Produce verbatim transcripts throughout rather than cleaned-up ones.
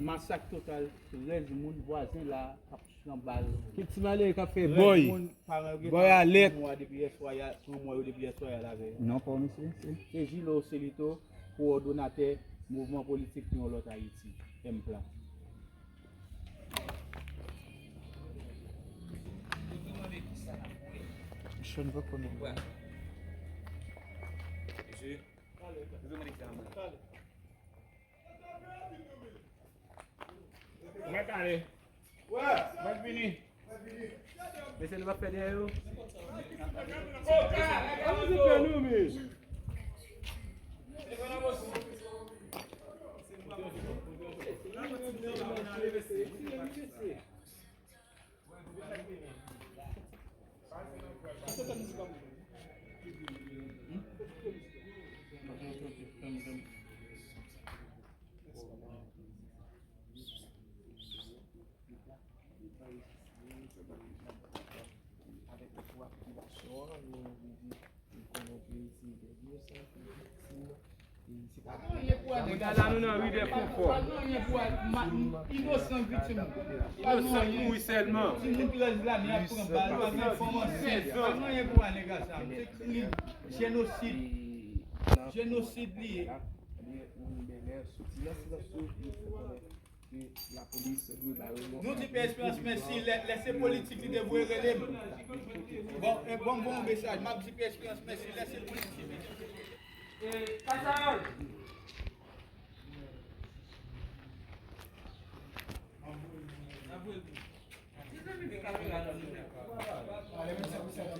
Masak total, trèz moun vwazen la ap pran bal. Ki ti malere k ap fè bòy? Trèz moun, paran yo gentan pran mò depi yèswa, pran mò yo depi yèswa a la vèy. Non, pa w, mesye. Se Jilo Selito, kowòdonatè mouvman politik Yon Lòt Ayiti, M P L A. Mesye, nou pa konnen. Mwen ale. Mwen vini. Mesye, nou pa fè dèyè yo. Gade la, nou nan ri dè konfò. Inosan mouri sèlman. Jenosid. Jenosid li ye. Nou di Pè Esperans mèsi, lè, lè se politik li te voye rele m. Bon, e bon, bon mesaj. M ap di Pè Esperans mèsi, lè se politik. E, Pascal!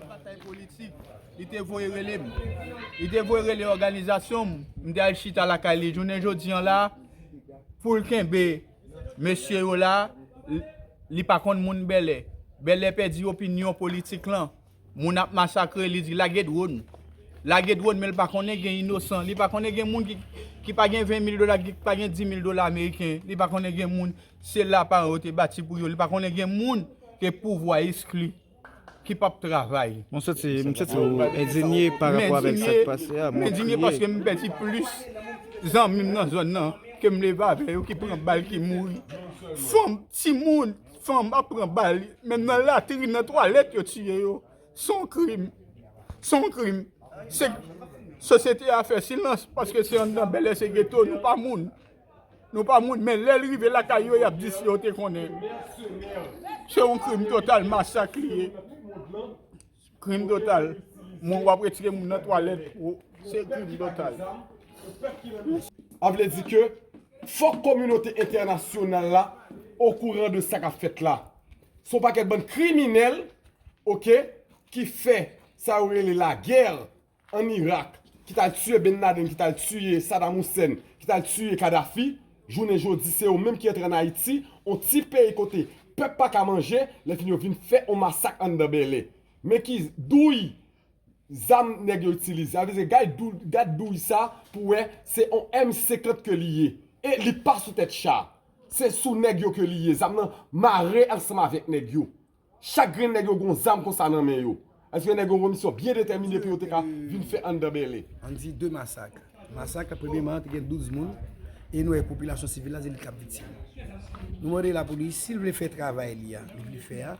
Batay politik, li te voye rele m. Li te voye rele òganizasyon m. M te al chita lakay li. Jounen jodi an la, pou l kenbe mesye yo la, li, li pa konn moun Bèlè. Bèlè pèdi opinyon politik lan. Moun ap masakre, li di lage dwòn. Lage dwòn, men li pa konnen gen inosan. Li pa konnen gen moun ki, ki pa gen ven mil dola, ki pa gen di mil dola ameriken. Li pa konnen gen moun, se la paran yo te bati pou yo. Li pa konnen gen moun ke pouvwa eskli, ki p ap travay. M santi, m santi w endinye pa rapò avèk sa k pase a. M endinye paske m pèdi plis zanmi m nan zòn nan ke m leve avè yo ki pran bal, ki mouri. Fanm, timoun, fanm ap pran bal. Menm nan latrin, nan twalèt, yo tiye yo. Se yon krim. Se yon krim. Se, sosyete a fè silans paske se anndan Bèlè, se geto, nou pa moun. Nou pa moun, men lè l rive lakay yo, y ap di si yo te konnen. Se yon krim total, masak li ye. Krim total. Moun w ap retire moun nan twalèt, o, se krim total. A vle di ke fòk kominote entènasyonal la okouran de sa k ap fèt la. Se yon pakèt bann kriminèl, oke, ki fè sa yo rele lagè ann Irak, ki t al tiye Ben Laden, ki t al tiye Saddam Hussein, ki t al tiye Kadhafi, jounen jodi, se yo menm ki antre ann Ayiti, yon ti peyi kote pèp pa ka manje, lè fini yo vin fè yon masak anndan Bèlè. Men ki douy zam nèg yo itilize. Sa vle di, gad dou-, gad douy sa pou wè se yon M senkant ke li ye. E li pa sou tèt cha. Se sou nèg yo ke li ye. Zam nan mare ansanm avèk nèg yo. Chak grenn nèg yo gon zam konsa nan men yo. Èske nèg yo gon misyon byen detèmine pou yo te ka vin fè anndan Bèlè? Ann di de masak. Masak la, premyèman, te gen douz moun, e nou wè popilasyon sivil la, se li k ap viktim. Nou mande lapolis, si l vle fè travay li a, li vle fè a,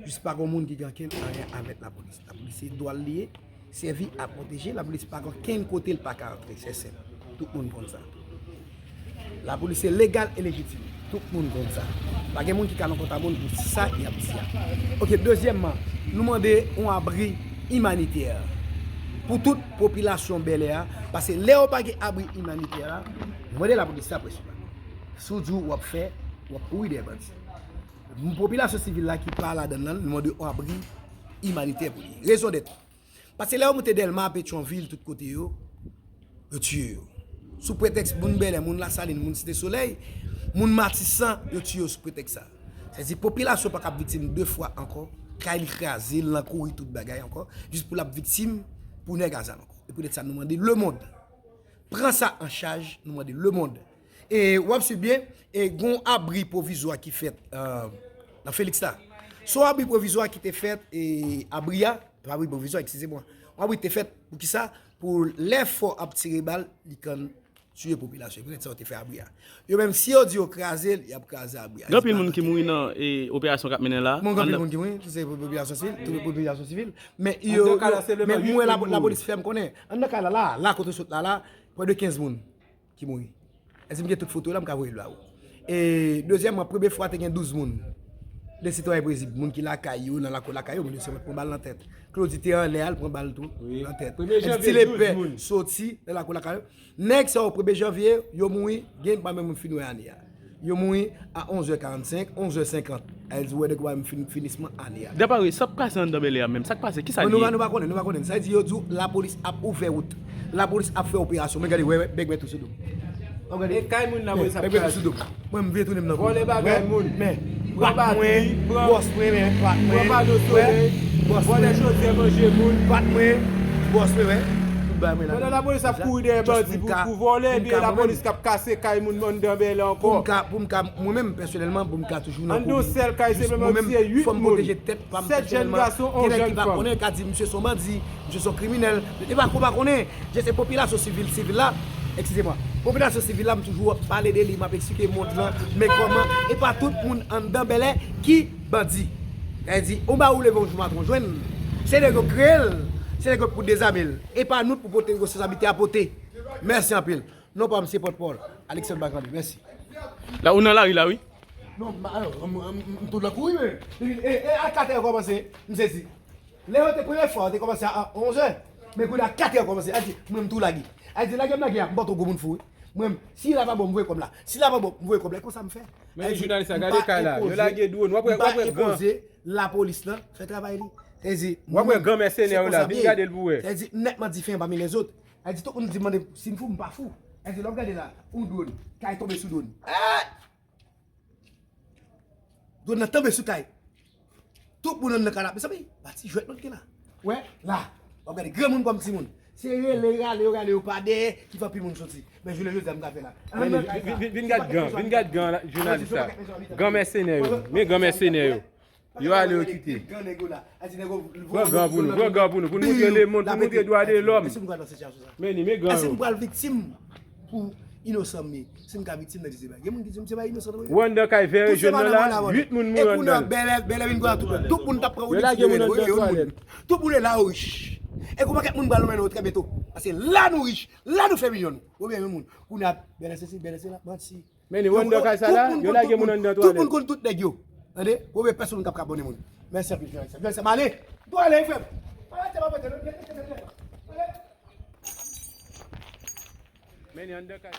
jis pa gon moun ki gen ankenn anyen avèk lapolis. Lapolis se dwa l li ye, sèvi a pwoteje, lapolis pa gen okenn kote l pa ka antre, se senp. Tout moun konn sa. Lapolis se legal e lejitim. Tout moun konn sa. Pa gen moun ki ka nan kont a moun pou sa y ap di a. Oke, dezyèmman, nou mande yon abri imanitè pou tout popilasyon Bèlè a, paske lè yo pa gen abri imanitè la, nou mande lapolis sa prensipalman. Si w di w ap fè, w ap kouri dèyè bandi. Popilasyon sivil la ki pa ladan l lan, nou mande yon abri imanitè pou li. Rezon dèt. Paske lè yo moute Dèlma, Petyonvil, tout kote yo, yo tiye yo. Sou pretèks moun Bèlè, moun Lasalin, moun Site Solèy, moun Matisan, yo tiye yo sou pretèks sa. Sa vle di popilasyon pa ka viktim de fwa ankò, kay li kraze, l nan kouri tout bagay ankò, jis pou l ap viktim pou nèg a zam ankò. E poutèt sa nou mande lemonn pran sa an chaj, nou mande lemonn. E w ap swiv byen, e gon abri pwovizwa ki fèt, euh, nan Felix la. Se yon abri pwovizwa ki te fèt, e abri a, se pa abri pwovizwa, eskize mwen. Yon abri te fèt pou kisa? Pou lè fò ap tire bal, li konn tiye popilasyon. Petèt sa yo te fè abri a. Yo menm, si yo di yo kraze l, y ap kraze abri a. Gen anpil moun ki mouri nan e, operasyon k ap mennen la. Bon, gen anpil moun ki mouri, se popilasyon sivil, tout popilasyon sivil. Men yo, men mwen, lapolis fè m konnen. Anndan kay la, la, la kote w sot la, la, prè de kenz moun ki mouri. Èske m gen tout foto yo la, m ka voye l ba ou. E dezyèmman, premye fwa te gen douz moun. De sitwayen prezib, moun ki lakay yo, nan lakou lakay yo, moun yo se pran bal nan tèt. Claudy te anlè a, l pran bal tou nan tèt. Premye janvye, douz moun. Ti Lepè soti nan lakou lakay yo. Nèg sa yo, premye janvye, yo mouri, gen pa menm moun fin wè ane a. Yo mouri a onz è karannsenk, onz è senkant. Sa vle di, ou wè nèg yo pa menm fin, finisman ane a. Dapre w, sa k pase anndan Bèlè a menm? Sa k pase? Kisa l ye? Nou pa, nou pa konnen, nou pa konnen. Sa vle di, yo di w lapolis ap ouvè wout. Lapolis ap fè operasyon. Men gade, wè, wè, bèg mèt ou sou do m. Wè, gade. E kay moun lapolis ap kraze. Bèg mèt ou sou do m. Mwen, m vire tounen m nan kou. Vòlè bagay moun. Men, pran bati, pran, pran pano solèy, vòlè chodyè, manje moun. Pat mwen, bòs mwen, wè. Tout bagay mwen la. Pandan lapolis ap kouri dèyè bandi pou, pou vòlè, ebyen lapolis k ap kase kay moun anndan Bèlè ankò. Pou m ka, pou m ka, mwen menm, pèsonèlman, pou m ka toujou nan kouri. Anndan yon sèl kay, se menm tiye uit moun. Sèt jèn gason, onz jèn fanm. Gen nèg ki pa konnen, ka di, "Misye se yon bandi, misye se yon kriminèl." E pa, ou pa konnen. Je se popilasyon sivil, sivil la, eskize mwa, popilasyon sivil la, m toujou ap pale de li, m ap eksplike mond lan, men kòman, e pa tout moun anndan Bèlè ki bandi. Sa vle di, yon bagay ou leve yon jou maten, ou jwenn, se nèg yo kreye l, se nèg yo pou dezame l, e pa nou pou pote responsablite a pote. Mèsi anpil. Non pa m se pòtpawòl Alexandre Bagrandi. Mèsi. La, ou nan lari la, wi. Non, m, m, m, m, m tou nan kouri, men. E, e, a katè yo kòmanse, m sezi. Lè yo te premye fwa, yo te kòmanse a onz è. Men kounye a, katè yo kòmanse. A di, mwen, m tou lage. A di, lage m lage a, m ba w gwo moun fou, wi. Mwen, si la pa bon, m voye kòb la. Si la pa bon, m voye kòb la. E konsa m fè. Men jounalis la, gade kay la. Yo lage dwòn. W ap wè, w ap wè gran. Lapolis lan fè travay li. Sa vle di, w ap wè gran mèsenè yo la. Vin gade l pou wè. Sa vle di, nètman diferan pami lèzòt. Sa vle di, tout moun di m mande si m fou, m pa fou. Sa vle di, lè w gade la, yon dwòn, kay tonbe sou dwòn. Dwòn nan tonbe sou kay. Tout moun anndan kay la. Mezanmi, pa ti jwèt non ki la. Wè, la. W ap gade granmoun kòm timoun. Se rele, rale yo, rale yo pa dèyè ki fè anpil moun soti. Men jounen jodi a, m ka fè la. Vin, vin, vin gad gran, vin gad gran jounalis la. Gran mèsenè yo. Men gran mèsenè yo. Yo ale, yo kite. Pran gran pou nou, pran gran pou nou, pou n montre lemonn, pou n montre dwa de lòm. Men ni, men gran yo. Èske m pral viktim pou inosan m ye? Si m ka viktim nan dizye bagay. Gen moun ki di m se pa inosan non. Ou anndan kay vè e jòn nan la, uit moun mouri anndan l. Bèlè, Bèlè vin konn tout moun. Tout moun t ap pran Wilix. Yo lage moun anndan twalèt. Tout moun la yo rich. E kou pakèt moun pral mennen yo trè byento. Paske la nou rich, la nou fè milyon nou. Oubyen yon moun. Kounye a, Bèlè sesi, Bèlè sela, manti. Men ni, ou anndan kay sa la, yo lage moun anndan twalèt. Tout moun konn tout nèg yo. Tande? Oubyen pèsonn k ap ka abòne moun. Mèsi anpil, frè. Frè, sa m ale. Dwa ale, frè. Men ni anndan kay.